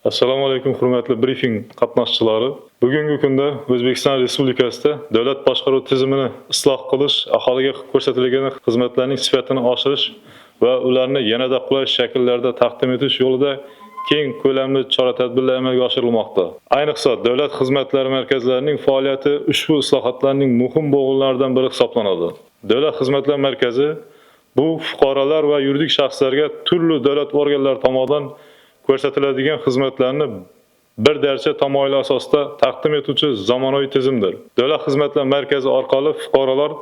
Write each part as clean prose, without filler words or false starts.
Assalomu alaykum, hurmatli brifing qatnashchilari. Bugungi kunda O'zbekiston Respublikasida davlat boshqaruv tizimini isloh qilish, aholiga ko'rsatilgan xizmatlarning sifatini oshirish va ularni yanada qulay shakllarda taqdim etish yo'lida keng ko'lamli chora-tadbirlar amalga oshirilmoqda. Ayniqsa, davlat xizmatlari markazlarining faoliyati ushbu islohotlarning muhim bo'g'inlaridan biri hisoblanadi. Davlat xizmatlar markazi bu fuqarolar va yuridik shaxslarga turli davlat organlari tomonidan ko'rsatiladigan xizmatlarni bir darcha tamoyil asosida taqdim etuvchi zamonaviy tizimdir. Davlat xizmatlar markazi orqali fuqarolar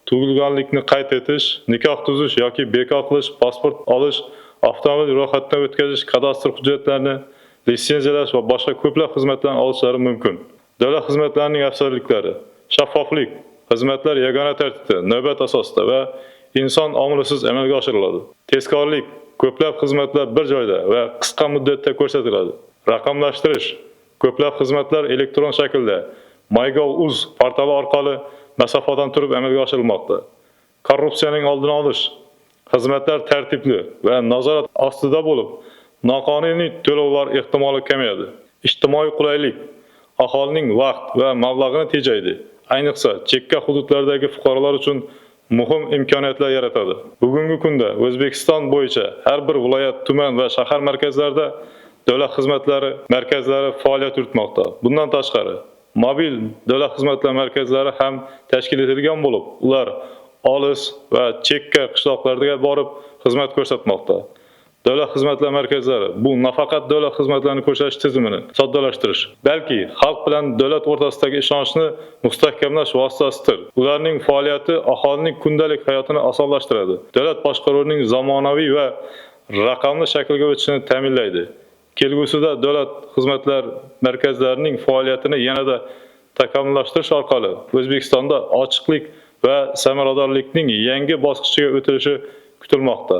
tug'ilganlikni qayd etish, nikoh tuzish yoki bekor qilish, pasport olish, avtomobil ro'yxatdan o'tkazish, kadastr hujjatlarini litsenziyalash va boshqa ko'plab xizmatlarni olishlari mumkin. Davlat xizmatlarining afzalliklari: shaffoflik, xizmatlar yagona tartibda, navbat asosida va inson omilisiz amalga oshiriladi. Tezkorlik, ko'plab xizmatlar bir joyda va qisqa muddatda ko'rsatiladi. Raqamlashtirish, ko'plab xizmatlar elektron shaklda MyGov.uz portali orqali masofadan turib amalga oshirilmoqda. Korrupsiyaning oldini olish, xizmatlar tartibli va nazorat ostida bo'lib, noqonuniy to'lovlar ehtimoli kamayadi. Ijtimoiy qulaylik, aholining vaqt va mablag'ini tejaydi. Ayniqsa, chekka hududlardagi fuqarolar uchun muhim imkoniyatlar yaratadi. Bugungi kunda O'zbekiston bo'yicha har bir viloyat, tuman va shahar markazlarida davlat xizmatlari markazlari faoliyat yuritmoqda. Bundan tashqari, mobil davlat xizmatlari markazlari ham tashkil etilgan bo'lib, ular olis va chekka qishloqlarga borib xizmat ko'rsatmoqda. Davlat xizmatlar markazlari bu nafaqat davlat xizmatlarini ko'rsatish tizimini soddalashtirish, balki xalq bilan davlat o'rtasidagi ishonchni mustahkamlash vositasidir. Ularning faoliyati aholining kundalik hayotini osonlashtiradi. Davlat boshqaruvining zamonaviy va raqamli shaklga o'tishini ta'minlaydi. Kelgusida davlat xizmatlar markazlarining faoliyatini yanada takomillashtirish orqali O'zbekistonda ochiqlik va samaradorlikning yangi bosqichiga o'tilishi kutilmoqda.